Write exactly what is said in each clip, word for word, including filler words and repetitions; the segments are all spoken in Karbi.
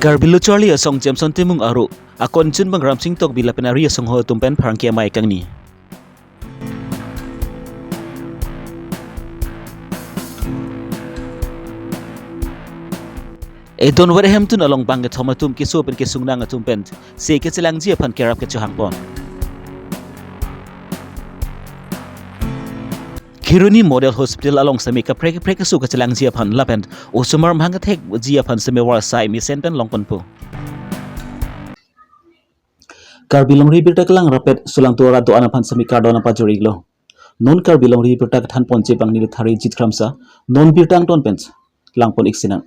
Karbi Lo Charli Asong Jameson Timung aro akonchunbang Ramsing Tokbi lapen ari asongho atum pen pherangke amei kangni. Edon wer ahemtun along bang kethom atum keso pen kesungnang atum pen se kechelangji aphan kerap kechohangpon. Kheroni Model Hospital along seme kaprek kaprek keso kechelangji aphan lapen osomar mahang kethekji aphan seme war asai mesen pen longponpo. Karbi Longri Birta kelang rapet sulangtu arat do-an aphan seme kardom nangpajor-iklo. Non Karbi Longri Birta kethanponji abang neli Tharijit Kramsa, non birta angton pen langpon-ik sinang.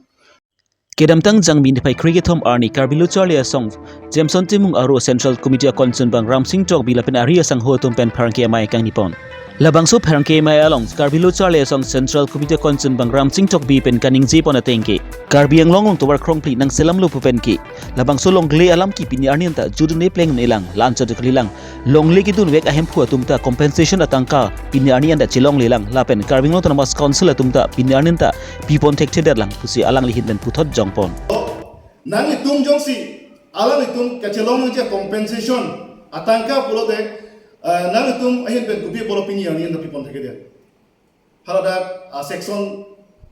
Kedamtang Jangmi niphai kre kethom arni Karbi Lo Charli Asong Jameson Timung aro Central Committee akonchunbang Ramsing Tokbi lapen ari asongho atum pen pherangke amei kangnipon. Labangso pherangke amei along Karbi Lo Charli Asong Central Committee akonchunbang Ramsing Tokbi pen kaningjepon ateng ke, Karbi Anglong along tovar krongphli nangselamlo pu pen ke, labangso longle alam ke pini arni anta jut un-e pleng un-elang, la-anchot kalilang. Longle kedunvek ahemphu atum ta compensation atangka pini arni anta chelonglelang lapen Karbi Anglong Autonomous Council atum ta pini arni anta pipon thekthedetlang pusi alangli ahin pen puthot jongpon. Nanglitum jongsi alanglitum kachelong nangji compensation atangka pulote, eh, nanglitum ahin pen kopi apotlo pini arni anta pipon thekthe? Haladak a section,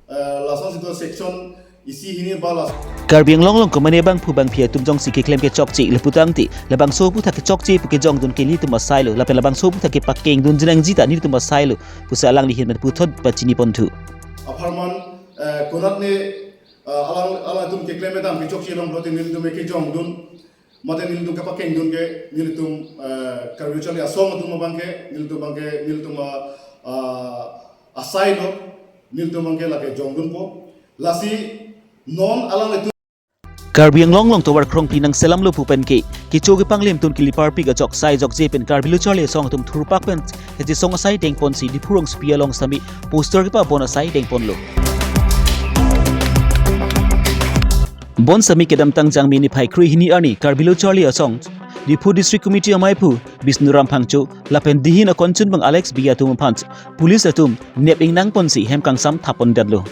eh, lason sito section isi hini ba las- Karbi Anglong along komane bangphu bangphi atum jongsi keklem kechokche le putangte, labangso aphuthak kechokche pu kejongdun ke nelitum asailo, lapen labangso aphuthak kepakengdunji nangji ta nelitum asailo pusi alangli ahin pen puthot pachiniponthu. Apharman, eh, konatne, eh, alang, alangtum keklem kedam kechokche long pulote nelitum kejongdun, mate nelitum kepakengdun ke nelitum, eh, Karbi Lo Charli Asong atum abang ke, nelitum abang ke, nelitum a, a, asailo, nelitum abang ke lake jongdunpo. Lasi non alanglitum Karbi Anglong along tovar krongphli nangselamlo pu pen ke, kecho kepanglemtun kiliparpik ajok sai jokje pen Karbi Lo Charli Asong atum thurpak pen kachesong asai dengponsi Diphu rongsopi along seme poster kepabon asai dengponlo. Bonseme kedamtang Jangmi niphai kre hini arni Karbi Lo Charli Asong Diphu District Committee ameiphu Bisnuram Phangcho lapen dihin akonchunbang Alex Bey atum aphan police atum nep ingnangponsi hem kangsam thapondetlo.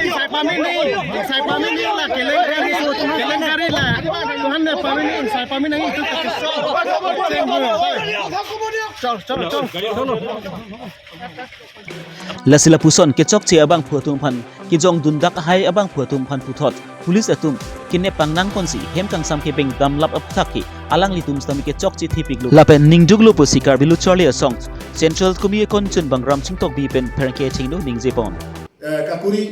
Sai pamini, sai pamini la kelengkari, kelengkari la. Tuhan ne pamini, sai pamini itu. Chal, chal, chal. Lasi lapuson kechokche abangphu atum aphan kejongdun dak ahai abangphu atum aphan puthot police atum kenep pangnangponsi hem kangsam kebeng damlap aphuthak ke alanglitum sitame kechokche thepiklo lapen ningduklo pusi Karbi Lo Charli Asong Central Committee akonchunbang Ramsing Tokbi pen pherangke athengno ningjepon. Eh, kakuri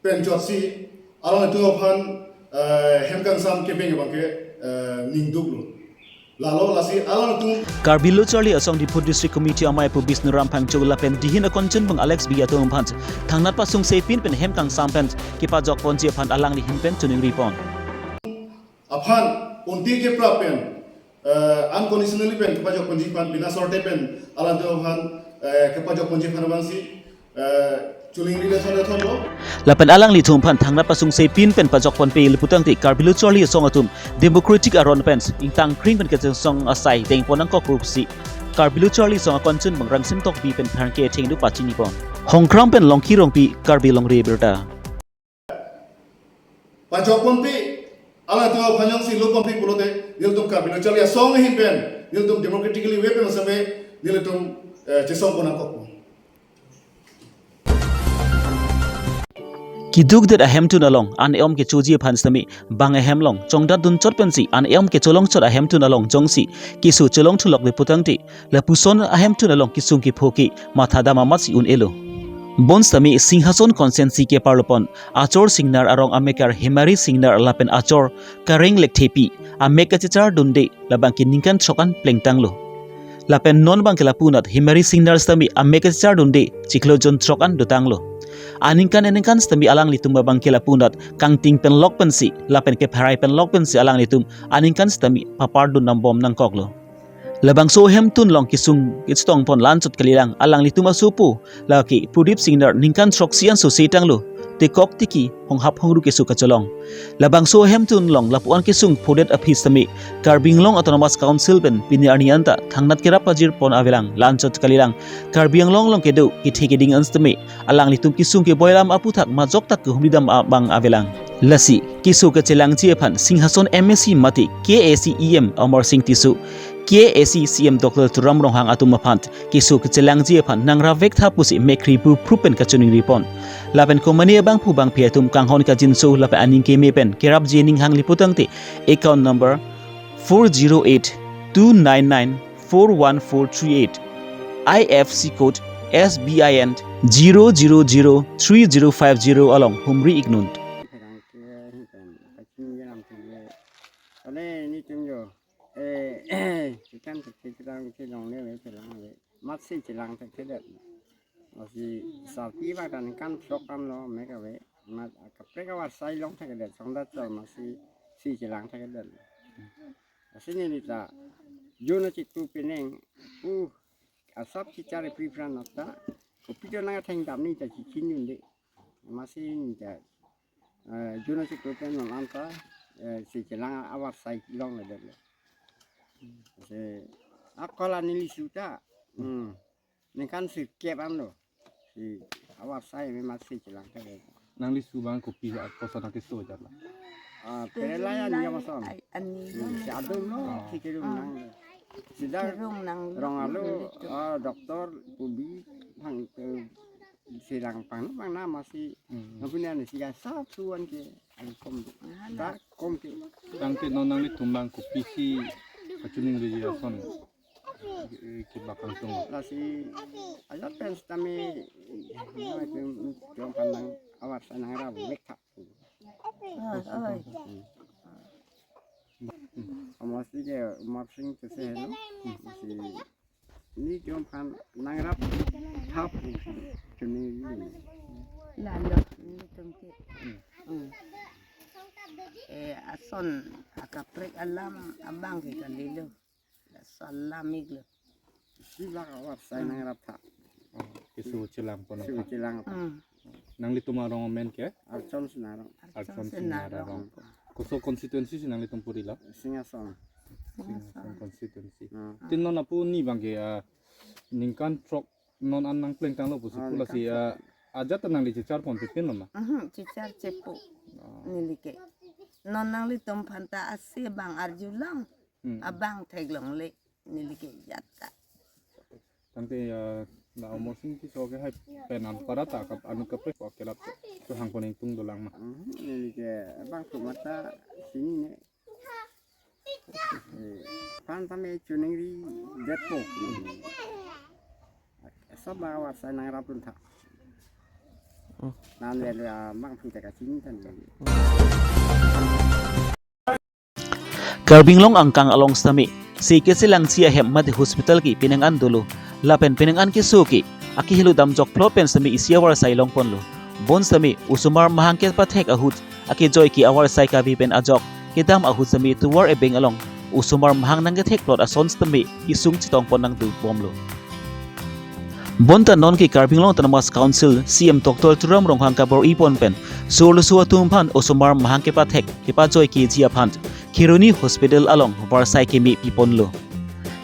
pen chotsi alanglitum aphan, eh, hem kangsam kebeng abang ke, eh, ningduklo. Lalo lasi alanglitum Karbi Lo Charli Asong Diphu District Committee ameiphu Bisnuram Phangcho lapen dihin akonchunbang Alex Bey atum aphan thangnat pasungse pin pen hem kangsam pen kepajokponji aphan alangli ahin pen chiningripon. Aphan unti ke pra pen, eh, unconditionally pen kepajokponji aphan bina sorte pen alanglitum aphan, eh, kepajokponji aphan abangsi, eh, chuningri le thon le thonlo. Lapen alanglitum aphan thangnat pasungse pin pen pajokponpe le putangte Karbi Lo Charli Asong atum democratic aron pen ingtangkring pen kachesong asai dengpon nangkok pusi Karbi Lo Charli Asong akonchunbang Ramsing Tokbi pen pherangke athengno pachinipon. Hongkram pen Longki Rongpi, Karbi Longri Abirta. Pajokponpe, alanglitum aphan jongsi loponpe pulote, nelitum Karbi Lo Charli Asong ahin pen, nelitum democratically way pen seme, nelitum, eh, chesongpon nangkokpo. Keduk det ahemtun along an-e-om kechoji aphan sitame bang ahem along chongdatdun chot pensi an-e-om kecholong chot ahemtun along jongsi keso cholong thulok le putangte lapuson ahemtun along kesung kepho ke matha dam amatsi un-elo. Bonsitame Singhason constituency keparlopon Achor Singnar arong amekar Hemari Singnar lapen Achor Kareng Lekthepi amek kachechar dunde labangke ningkan throk an plengtanglo. Lapen non abangke lapu anat Hemari Singnar sitame amek kachechar dunde chiklo jon throk an dotanglo. Aningkan aningkan sitame alanglitum abangke lapu anat kangting pen lok pensi lapen kepharai pen lok pensi alanglitum aningkan sitame papar dun dambom nangkoklo. Labangso ahemtun along kesung kachetongpon la-anchot kalilang alanglitum asopo lake Prodip Singnar ningkan throksi an sose tanglo, tekok tiki honghap hongru keso kachelong. Labangso ahemtun along lapu-an kesung phodet aphi sitame Karbi Anglong Autonomous Council pen pini arni anta thangnat kerap pajirpon avelang, la-anchot kalilang Karbi Anglong along kedo kethe keding an sitame alanglitum kesung keboi alam aputhak majok tak kehumri dam abang avelang. Lasi keso kachelangji aphan Singhason M A C mate K A A C E M Amarsing Tisso, K A A C C M Doctor Tuliram Ronghang atum aphan keso kachelangji aphan nangrap vek tha pusi mekkri buprup pen kachiningripon. Lapen komane abangphu bangphi atum kanghon kajinso lapen aning keme pen kerapji aning hangli putangte account number four zero eight two nine nine four one four three eight, I F C code S B I N zero zero zero three zero five zero along humri iknun. Pherangke ahin pen kachini alam thile. Ole nelitum jo, eh, chikan thekthelang chelongle le chelang le. Amatsi chelang thekthedet. Lasi sarpi abang ta ningkan throk an lo mek ave. Amat kaprek avarsai long thekthedet. Songda chor amatsi si chelang thekthedet. Lasi neli ta jon achiklo penang, uh, asap chichar ipri pran nata, kopi jon nangthengdam neli ta chichinidunde. Amatsi neli ta, eh, jon achiklo pen non anta, eh, si chelang avarsai longledetlo. Si akola neli su ta, hmm, ningkan sirkep an lo. Si avarsai me amatsi chelang thekthedet. Nangli su abang kopi, ah, koson akeso ajat la? Ah, perelai an ya mason. Ai, ani. Hmm, si adung lo, ah, si kedung nang. Sida kedung nang rong alo, ah, doktor, pubi, bang, eh, chelang pang, bang nama si. Hmm. Nampuni ani si ya satu an ke, angkom. Ah, da kom ke. Tangte non nanglitum abang kopisi kachiningriji ason, eh, kebak kangtung? Lasi ajat pen sitame, nelitum jon aphan nang avarsai nangrap vek tha. Oi, oi. Hmm. Amatsi ke Amarsing Tisso helo. Amatsi nelitum aphan nangrap tha pu chinilo. Lalo, nelitum ke. Hmm. Hmm. Eh, ason akaprek alam abang ke kalilo. Salam iklo. Si bak avarsai nangrap tha. Oh, keso chelangpon si aphan. Chelang aphan. Hmm. Nanglitum arong amen ke? Archon Singnar arong. Archon Singnar arong. Koso constituency si nanglitum puri la? Singhason. Singhason constituency. Hmm. Tin non apuni abangke, ah, ningkan throk non an nangplengtanglo pusi, ah, pu lasi, ningkan throk, ah, ajat ta nangli checharpon pipin lo ma? Mhm, chechar chepo. Ah. Neli ke. Non nanglitum aphan ta ase abang arjulong. Hmm. Abang theklongle neli ke ajat ta. Tangte, ah, la Amarsing Tisso ke hai pen anparta kap anut kaprek ko kelap kehangpon ingtung dolang ma? Mhm, neli ke abangphu mata chinine. Eh, aphan tame chiningridetpo. Asap avarsai nangrapdun tha. Hmm. Nanle abangphu ta kachini tangte. Karbi Anglong angkang along sitame, si kachelangji ahem mate hospital ke penang an dolo. Lapen penang an keso ke akehelo damjok plot pen sitame isi avarsai longponlo. Bonsitame osomar mahang kepathek ahut akejoi ke avarsai kave pen ajok kedam ahut sitame tovar ebeng along osomar mahang nangkethek plot ason sitame kesung chetongpon nangdobomlo. Bonta non ke Karbi Anglong Autonomous Council C M Doctor Tuliram Ronghang kabor-ipon pen so-arloso atum aphan osomar mahang kepathek kepajoi keji aphan Kheroni Hospital along varsai keme piponlo.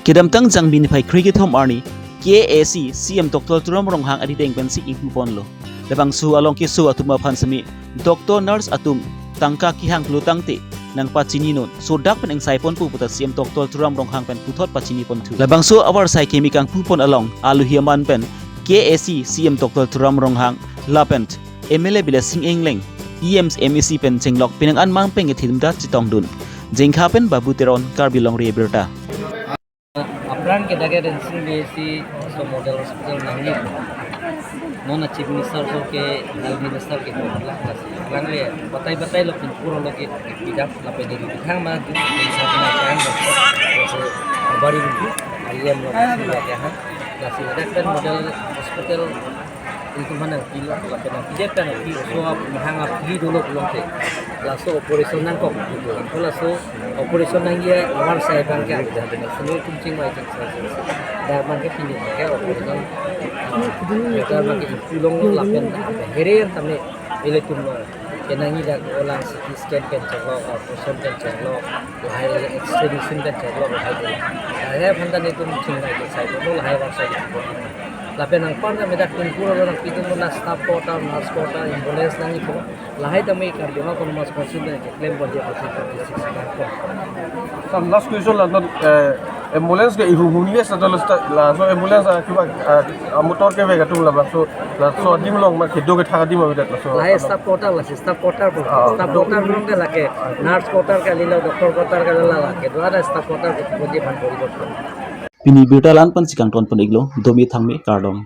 Kedamtang Jangmi niphai kre kethom arni K A A C C M Doctor Tuliram Ronghang adideng pensi ingpuponlo. Labangso along keso atum aphan sitame doctor nurse atum tangka kehang pulo tangte nangpachininon, sodak pen ingsaiponpo puta C M Doctor Tuliram Ronghang pen puthot pachiniponthu. Labangso avarsai keme kangpupon along alohi aman pen K A A C C M Doctor Tuliram Ronghang lapen M L A Bidyasing Engleng, E M, M A C pen chenglok penang an mang peng kethimda chetongdun. Jengkha pen Babu Teron, Karbi Longri Abirta. Apran ke dage Rensing B S C so model hospital nangji. Non a Chief Minister so ke Health Minister ke ko la, lasi alangle batai batai lo pinpur lo ke pidam lapen di bithang ma di sa na kan so bari rugi ayam lo lasi la ke ha lasi dak kan model hospital itu mana kilo lapen na pijat kan pi so mahang ap di dolo belum ke laso operation nangkok gitu. Laso operation nangji awar sai bang ke ada sini kuncing mai jeng sa. Dak bang ke pini ke operation. Dak bang ke pulong lapen apa here tame ilitum lo. Kenangji dak olang C T scan kan chalo, ultrasound kan chalo, lahai X-ray machine kan chalo, lahai tu. Lahai aphan ta netum ching mai ke sai lo lahai awar sai. Lapen nangpar ta medak pinpur lo nangpitum lo na staff quarter, nurse quarter, ambulance nangji ko. Lahai ta me Karbi Anglong Autonomous Council ta keklem bom dia pasi pasi six lakh ko. Sir, last question la, not, eh, ambulance ke ihum hum ni sa dolo sta la so ambulance a kiba, ah, amotor ke vega tum la ba so la so adim along ma kedo kethak adim avedet la so. Lahai staff quarter lasi staff quarter ko. Ah. Staff quarter along ke lake nurse quarter kalilo, doctor quarter kalilo lake. Dua ada staff quarter ko bom dia phan bom dia phan. Pini birta la-an pensi kangton pon-iklo, domi thangmi kardom.